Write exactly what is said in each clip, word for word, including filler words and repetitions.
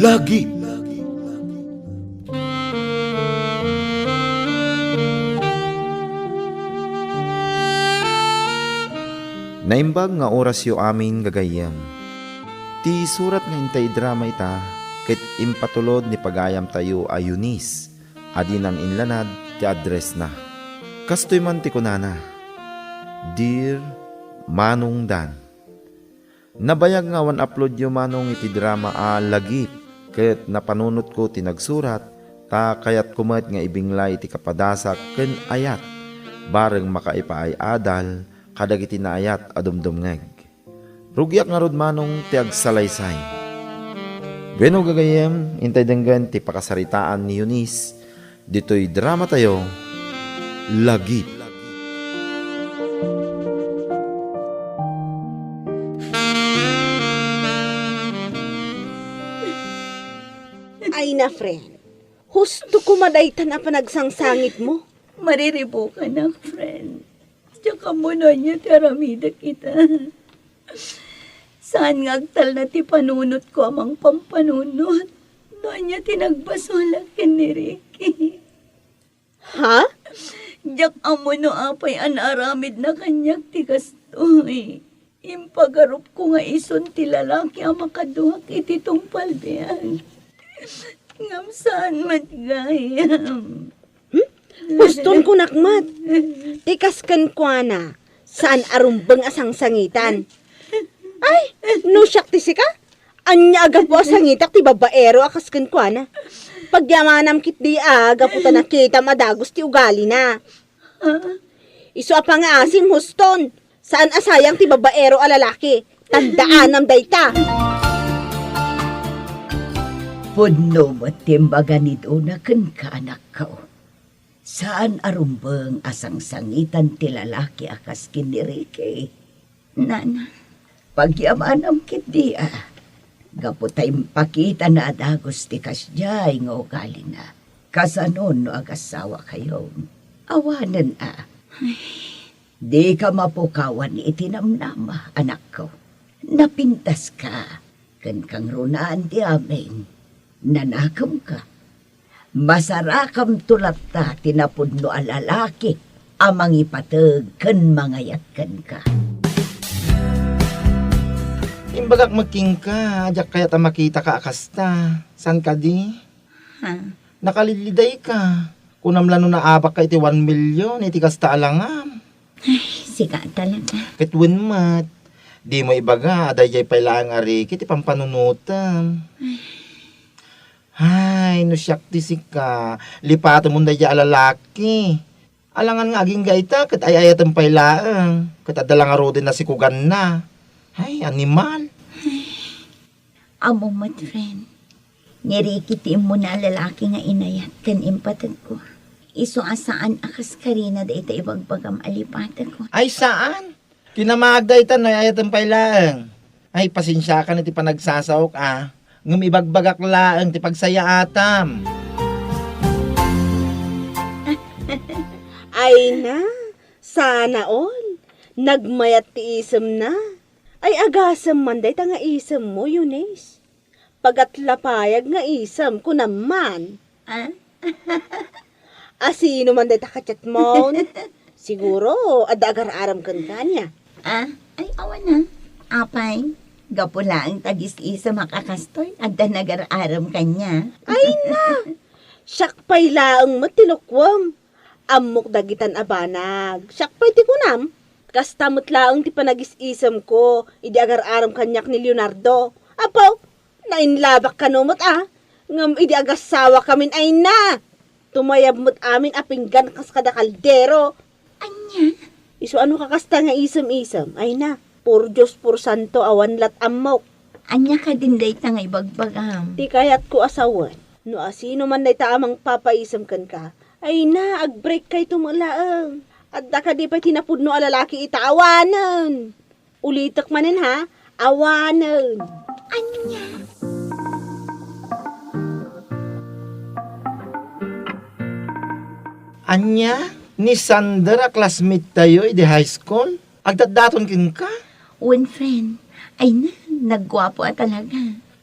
Lagi. Naimbag nga orasyo amin, gagayyem. Ti surat nga intay idrama ita ket impatulod ni pagayamtayo a Eunice a dinan inlanad ti addressna. Kastoy man ti kunana, "Dear Manong Dan." Nabayag nga awan uploadyo, Manong, iti drama a Lagip, ket napanunotko ti nagsurat, ta kayatko met nga ibinglay ti kapadasak ken ayat, bareng makaipaay-adal kadagiti naayat a dumdumngeg. Rugiak ngarud, Manong, ti agsalaysay. Wenno, gagayyem, intay denggen ti pakasaritaan ni Eunice, ditoy dramatayo, Lagip. Ay na, friend. Husto koma daytan a panagsangsangitmo. Mariribukanak, friend. Diak ammo no ania ti aramidek ita. Saan nga agtalna ti panunotko a mangpampanunot no ania ti nagbasolak ken ni Ricky. Ha? Diak ammo no apay a naaramidna kaniak ti kastoy. Impagarupko nga isun ti lalaki a makaduak iti tungpal biag. Ngem saan met gayam. Hmm? Huston kunak met. Ti kas kenkuana, saan a rumbeng a sangsangitan. Ay, no siak ti sika, ania a gapu a sangitak ti babaero a kas kenkuana? Pagyamanam ketdi a gapu ta nakitam a dagus ti ugalina. Isu a pangaasim, Huston. Saan a sayang ti babaero a lalaki. Tandaanam dayta. Pudno met ti imbaga ni Dona kenka, anakko. Saan a rumbeng a sangsangitan ti lalaki a kas ken ni Ricky. Nana, pagyamanam ketdi a, gapu ta impakitana a dagus ti kasdiay nga ugalina. Kasano no agasawa kayo? Awanen a. Ay. Dika mapukawan iti namnama, anakko. Napintaska, ken kangrunaan ti amin. Nanakemka. Masarakamto latta ti napudno a lalaki a mangipateg ken mangayat kenka. Imbagak met kenka, diak kayat a makitaka a kasta. Saan kadi? Ha? Nakalidlidayka. Kunam la no naabakka iti one million iti kasta a langam. Ay, sika talaga. Ket wen met, dimo ibaga a daydiay pay laeng a Ricky ti pampanunotem. Ay. Ay, no siak ti sika, lipatemon daydiay a lalaki. Alangan nga agingga ita ket ay-ayatem pay laeng, ket adda la ngaruden a sikuganna. Ay, animal. Ammom met, friend. Ni Ricky ti immuna a lalaki nga inayat ken impategko. Isu a saan a kas karina dayta ibagbagam a lipatekon. Ay, saan? Kinamaag dayta no ay-ayatem pay laeng. Ay, pasensiakan iti panagsasaok a. Ngem ibagbagak laeng ti pagsayaatam. Ay na, sana all. Nagmayat ti isemna. Ay, agasem man dayta nga isemmo, Eunice. Pagatlapayag nga isem, kunam man. Ah? A sino man dayta ka-chatmon? Siguro, adda agar-arem kenka ania? Ah, ay, awan a. Apay, gapu laeng ta agis-isem a kastoy, adda nagar-arem kaniak. Ay na! Siak pay laeng met ti lukuem. Ammok dagitan a banag. Siak pay ti kunam. Kasta met laeng ti panagis-isemko idi agar-arem kaniak ni Leonardo. Apo, nainlabak kano met a. Ngem idi agasawa kamin, ay na! Tumayab met amin a pinggan kas kada kaldero. Ania? Isu a no kakasta nga isem-isem, ay na, por Dios, por santo, awan lat ammok. Ania kadin dayta nga ibagbagam? Ti kayatko a sawen, no asino man dayta a mangpapaisem kenka, ay na, ag-break kayto met laeng. Adda kadi pay ti napudno a lalaki ita? Awanen. Ulitek manen, ha? Awanen. Ania? Ania? Ni Sander a classmate tayo idi high school? Agdatdaton kenka? Wen, friend. Ay na, nagguapo a talaga.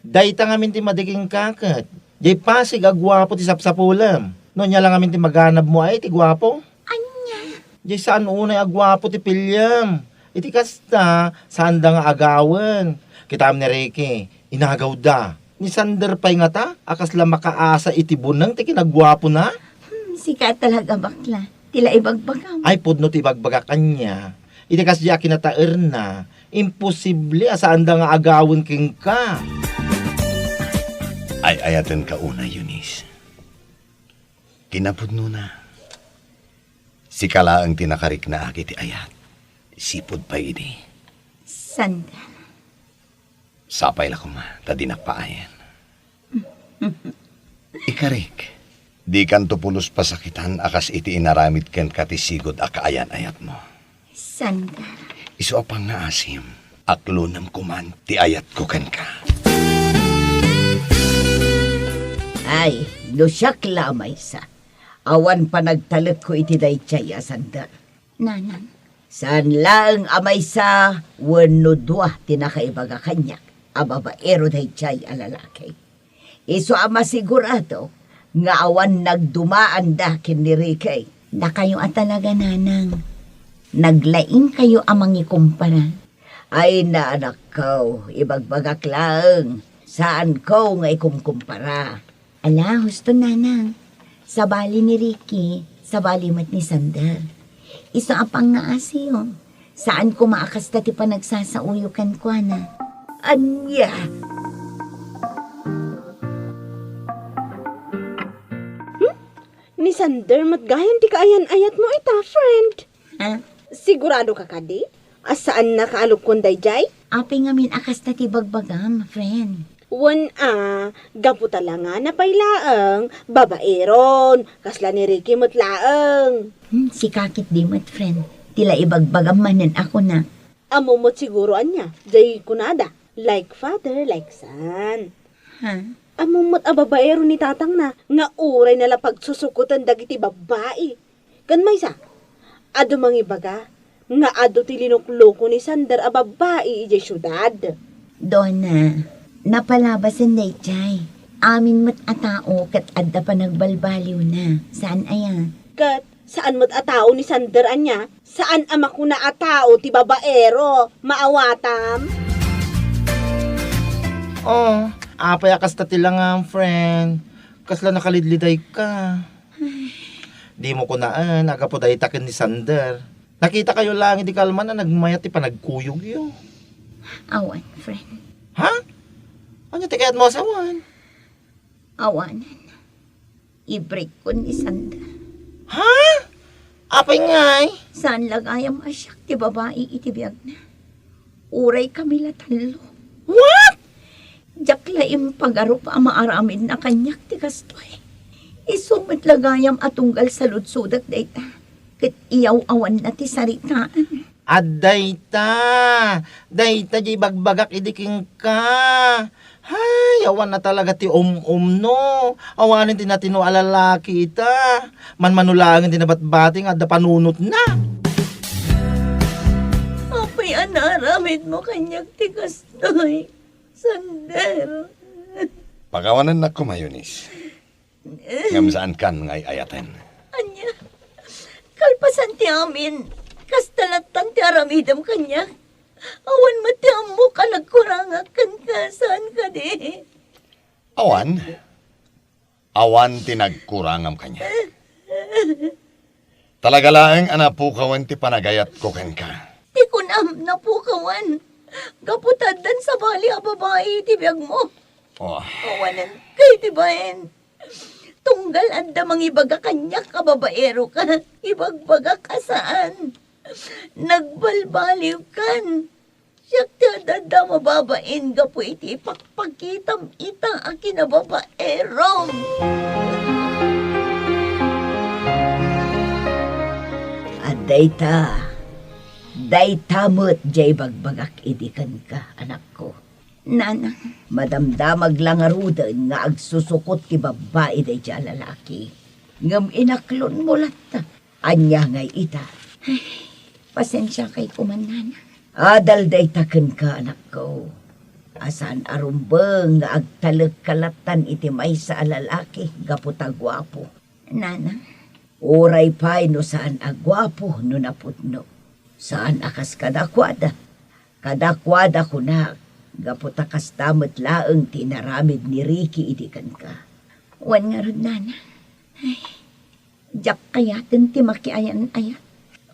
Dayta ngamin ti madi kenka ket. Jay Pasig a guapo ti sapsapulem. No ania la ngamin ti maganabmo ay ti guapo? Ania? Jay saan unay a guapo ti piliem. Iti kasta, saanda nga agawen. Kitam ni Ricky, inagawda. Ni Sander pay ngata, a kasla makaasa iti buneng ti kinaguapona? Hmm, sika talaga bakla. Ti la ibagbagam. Ay, pudno ti ibagbagak ania. Iti kasdi a kinataerna, imposible a saanda nga agawen kenka. Ay-ayatenka unay, Eunice. Kinapudnona, sika laeng ti nakariknaak iti ayat. Sipud pay idi. Sander. Sapay la koma, ta dinak paayen. Ikarik, dikanto pulos pasakitan a kas iti inaramid kenka ti sigud a kaayan-ayatmo. Sander. Isu a pangngaasim, aklonem koman ti ayatko kenka. Ay, no siak la a maysa, awan panagtalekko iti daydiay a Sander. Nanang. Saan laeng a maysa wenno dua ti nakaibaga kaniak a babaero daydiay a lalaki. Isu a masigurado nga awan nagdumaanda ken ni Ricky. Dakayo a talaga, Nanang. Naglaingkayo a mangikumpara. Ay, anakko, ibagbagak laeng, saanko nga ikumkumpara. Ala, husto, Nanang. Sabali ni Ricky, sabali met ni Sander. Isu a pangngaasim, saan koma a kasta ti panagsasaoyo kenkuana. Ania? Hmm? Ni Sander met gayam ti kaayan-ayatmo ita, friend. Ha? Sigurado ka kadi? A saanna ka alukon daydiay? Apay ngamin a kasta ti bagbagam, friend? Wen a, gapu ta langana pay laeng, babaeron, kasla ni Ricky met laeng. Hmm, sika ketdi met, friend. Ti la ibagbagam manen a kunak. Ammom met siguro ania, jay kunada, like father, like son. Ha? Ammom met a babaero ni tatangna, nga uray na la pagsusukoten dagiti babbai. Ken maysa, adu mangibaga nga adu ti linukloko ni Sander a babbai idiay siudad. Dona, napalabasen daydiay. Amin met a tao ket adda panagbalbaliwna. Saan aya? Ket saan met a tao ni Sander ania? Saan a makuna a tao ti babaero? Maawatam? Oh, apay a kasta ti langam, friend? Kasla nakalidlidayka. Dimo kunaen a gapu dayta ken ni Sander. Nakitakayo laeng idi kalman a nagmayat ti panagkuyogyo. Awan, friend. Ha? Ania ti kayatmo a sawen? Awanen. Ibreak ko ni Sander. Ha? Apay ngay? Saan la gayam a siak ti babai iti biagna. Uray kami la tallo. What? Diak la impagarup a maaramidna kaniak ti kastoy. Isu met la gayam a tunggal saludsodek dayta, ket iyaw-awanna ti saritaan. Adda ita, dayta diay ibagbagak idi kenka. Hay, awan a talaga ti um-umno. Awanen ti natino a lalaki ita. Manmano laengen ti nabatbati nga adda panunotna. Apay a naaramidmo kaniak ti kastoy, Sander? Pakawanennak koma, Eunice. Ngem saankan nga ay-ayaten. Ania? Kalpasan ti amin, kasta lattan ti aramidem kaniak. Awan met ti ammok a nagkurangak kenka, saan kadi? Awan. Awan ti nagkurangam kaniak. Talaga laeng a napukawen ti panagayatko kenka. Ti kunam, napukawen. Gapu ta addan sabali a babai iti biagmo. Oh. Awanen kay ti baen. Tunggal adda mangibaga kaniak a babaero ka, ibagbagak a saan. Nagbalbaliwkan. Siak ti adda mababain gapu iti ipakpakitam ita a kinababaerom. Adda ita, dayta met diay ibagbagak idi kenka, anakko. Nanang. Madamdamag la ngaruden nga agsusukot ti babbai daydiay a lalaki. Ngem inaklonmo latta. Ania ngay ita? Ay, pasensiakay koman, Nanang. Adal dayta kenka, anakko. A saan a rumbeng nga agtalekka lattan iti maysa a lalaki gapu ta guapo. Nana, uray pay no saan a guapo no napudno. Saan a kas kadakuada. Kadakuada kunak, gapu ta kasta met laeng ti inaramid ni Ricky idi kenka. Wen ngarud, Nana. Ay, diak kayaten ti makiayan-ayat.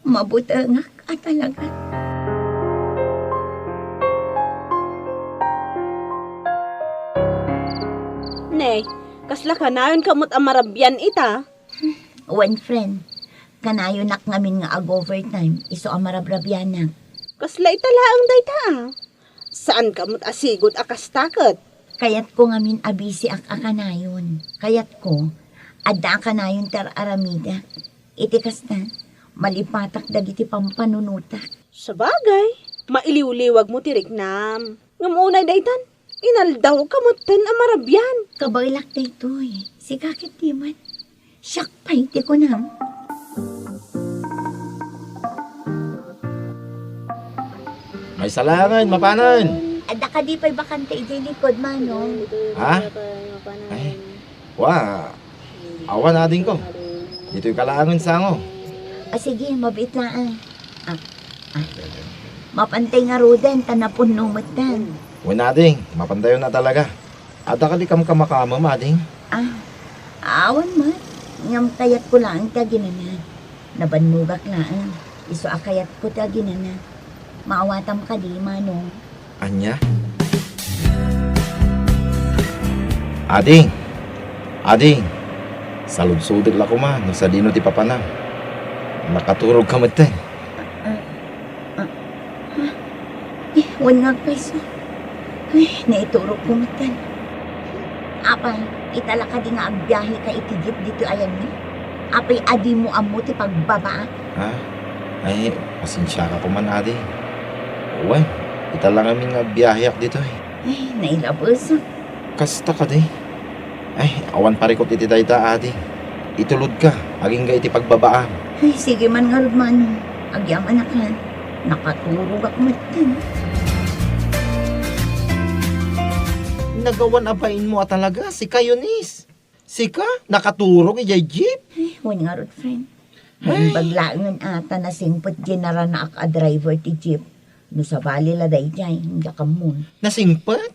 Mabutengak a talaga. Ne, kasla kanayonka met a marabian ita? Wen, friend, kanayonak ngamin nga ag-overtime, isu a marabrabianak. Kasla ita laeng dayta, a? Saanka met a sigud a kasta ket? Kayatko ngamin a bisiak a kanayon. Kayatko, adda a kanayon ti ar-aramidak. Iti kasta, malipatak dagiti pampanunotak. Sabagay, mailiwliwagmo ti riknam. Ngem unay daytan, inaldawka metten a marabian. Kabaelak daytoy. Sika ket di met. Siak pay ti kunam. Maysa laengen, mapanen. Adda kadi pay bakante idiay likod, Manong? Ha? Ay, wa, awan, adingko. Ditoyka laengen sango. A, sige, mabiit laeng. Ah, ah. Mapantay ngaruden ta napunno metten. Wen, ading, mapantayon a talaga. Adda kadi kamkamakamem, ading? Ah, awan met. Ngem kayatko laeng ti aginana. Nabannogak laeng. Isu a kayatko ti aginana. Maawatam kadi, Manong? Ania? Ading! Ading! Saludsodek la koma no sadino ti papanam. Nakaturogka metten. Ah, ah, ha? Eh, wen nga agpayso. Ay, naiturogko metten. Apay, ita la kadi nga agbiaheka iti jeep ditoy ayanmi? Apay, a dimo ammo ti pagbabaak? Ha? Ay, pasensiaka koman, adi. Wen, ita la ngamin nga agbiaheak ditoy. Ay, nailabesak. Kasta kadi? Ay, awan parikut iti dayta, adi. Itulodka, agingga iti pagbabaam. Ay, sige man ngarud, Manong. Agyamanak, ha? Nakaturogak metten. Nagawan a bainmo a talaga, sika, Eunice. Sika, nakaturog idiay jeep? Ay, wen ngarud, friend. Ay. Naimbag laengen a ta nasingpet diay naranaak a driver ti jeep. No sabali la daydiay, diak ammon. Nasingpet?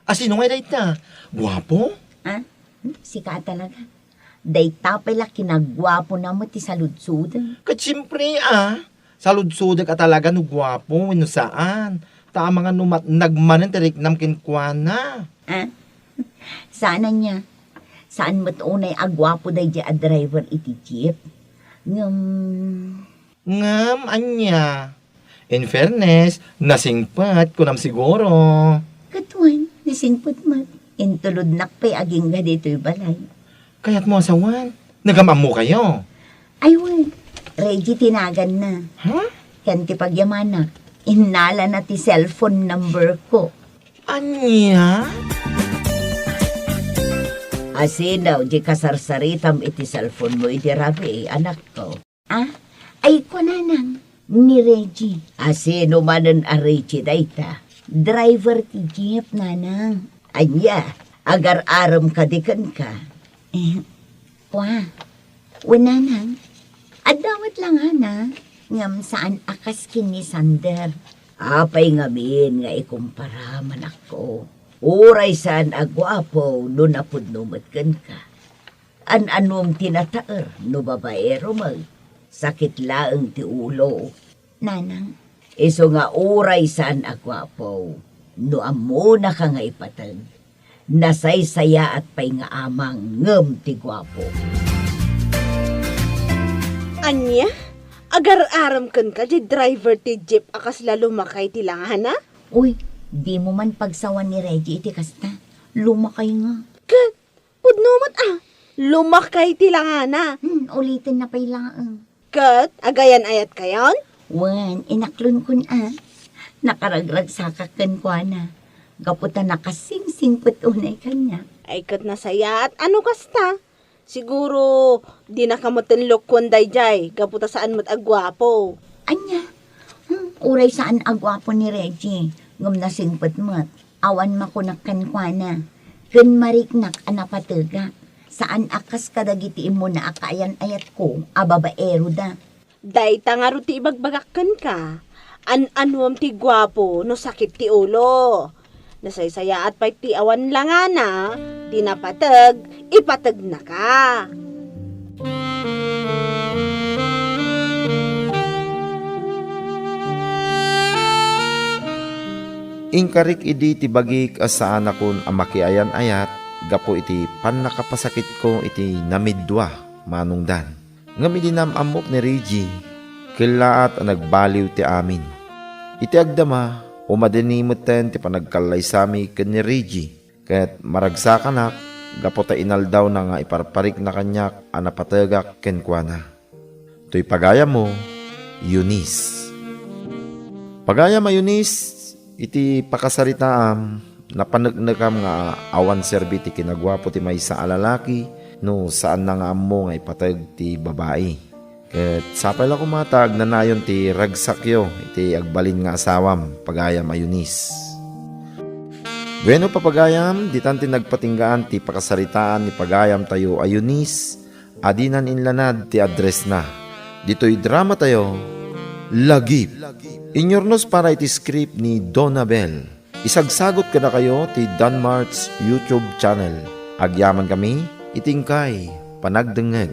A sino ngay dayta? Guapo? Ah? Hmm? Sika a talaga. Dayta pay la kinaguapona met ti saludsodek. Ket siempre, a. Saludsodek a talaga no guapo wenno saan. Ta amangan no matnag manen ti riknam kenkuana. Ah? Saan ania? Saan met unay a guapo daydiay a driver iti jeep? Ngem, Ngem ania? In fairness, nasingpet, kunam siguro. Ket wen, nasingpet met. Intulodnak pay agingga ditoy balay. Kayatmo a sawen? Nagam-ammokayo? Ay wen, Reggie ti naganna. Ha? Ken ti pagyamanak, innalana ti cellphone number ko. Ania? Asino di kasarsaritam iti cellphone mo idi rabii, anakko? Ah, ay, kunanang, ni Reggie. A sino manen a Reggie dayta? Driver ti jeep, nanang. Ania, agar-arem kadi kenka? Eh, kua. Wen, nanang. Adda met la ngana, ngem saan a kas ken ni Sander. Apay ngamin nga ikumpara, manakko? Uray saan a guapo no napudno met kenka. An-anom ti nataer no babaero met, sakit laeng ti ulo. Nanang. Isu nga uray saan a guapo, no ammonaka nga ipateg, nasaysayaat pay nga amang ngem ti guapo. Ania? Agar-arem kenka diay driver ti jeep a kasla lumakay ti langana? Uy, dimo man pagsawan ni Reggie iti kasta. Lumakay nga. Ket Pudno met a, lumakay ti langana. Hmm, ulitenna pay laeng. Ket agayan-ayatkayon? Wen, inaklon kun a. Nakaragragsakak kenkuana. Gapu ta nakasingsingpet unay kaniak. Ay, ket nasayaat a no kasta. Siguro, dinaka met lukon daydiay, gapu ta saan met a guapo. Ania? Hmm, uray saan a guapo ni Reggie, ngem nasingpet met. Awan makunak kenkuana, ken mariknak a napategak. Saan a kas kadagiti immuna a kaayan-ayatko a babaeroda. Dayta ngarud ti ibagbagak kenka, an-anuem ti guapo no sakit ti ulo. Nasaysayaat pay ti awan langana, ti napateg, ipategnaka. Inkarik idi ti bagik a saanakon a makiayan-ayat gapu iti pannakapasakitko iti namiddua manongdan. Ngem idi naam-ammok ni Reggie, kellaat a nagbaliw ti amin. Iti agdama, umadini metten ti panagkallaysami ken ni Reggie, ket maragsakanak gapu ta inaldawna nga iparparikna kaniak a napategak kenkuana. Toy pagayammo, Eunice. Pagayam a Eunice, iti pakasaritaam, napaneknekam nga awan serbi ti kinaguapo ti maysa a lalaki no saanna nga ammo nga ipateg ti babai. Ket sapay la koma ta agnanayon ti ragsakyo iti agbalin nga asawam, pagayam a Eunice. Bueno, papagayam, ditan ti nagpatinggaan ti pakasaritaan ni pagayamtayo a Eunice, a dinan inlanad ti addressna. Ditoy dramatayo, Lagip. Inyurnos para iti script ni Donna Bell. Isagsagut kadakayo ti Danmart's YouTube channel. Agyamankami iti inkay panagdengngeg.